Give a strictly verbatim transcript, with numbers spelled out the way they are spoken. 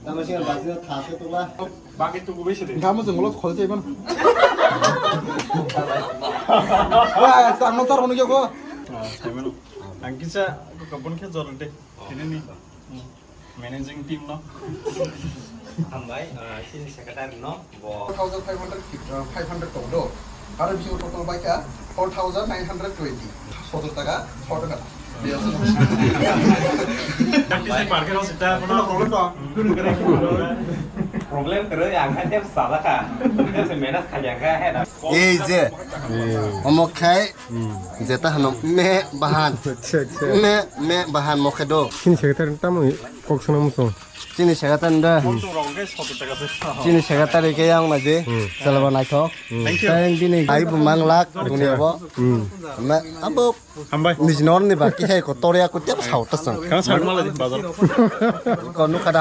Tamo sing bajino thase to ba. Bagi tugu besi de. Gamo jongolo khol jaiban. Wah, tamo tar hono kyo ko. Ang kisa kabun khe jor de. Ini ni. Managing team no. Hambai, ah, sini secretary no. Four thousand five hundred, uh, five hundred tong do. Aro bisingo total baikha four thousand nine hundred twenty. Sotor taka, sotor taka. Practice ni parke no sita, no problem to. Problem kere, ang kan tiap salah ka. Tiap se menas kaya ka, he da. Ei je. Omo khai, jeta hano me bahan. Acha, acha. Me, me bahan mo khe do. Sini secretary tamo kok sana muso. Chini secretary da. Chini secretary ke yang na je. Chalaba naithok. Thank you. Tang bini ai bumang lak dunia bo. Me abo Hambai. Nijnor ni ba ki hai ko toria ko tep sao ta sang. Kang sa mala di bazar. Ko nukha da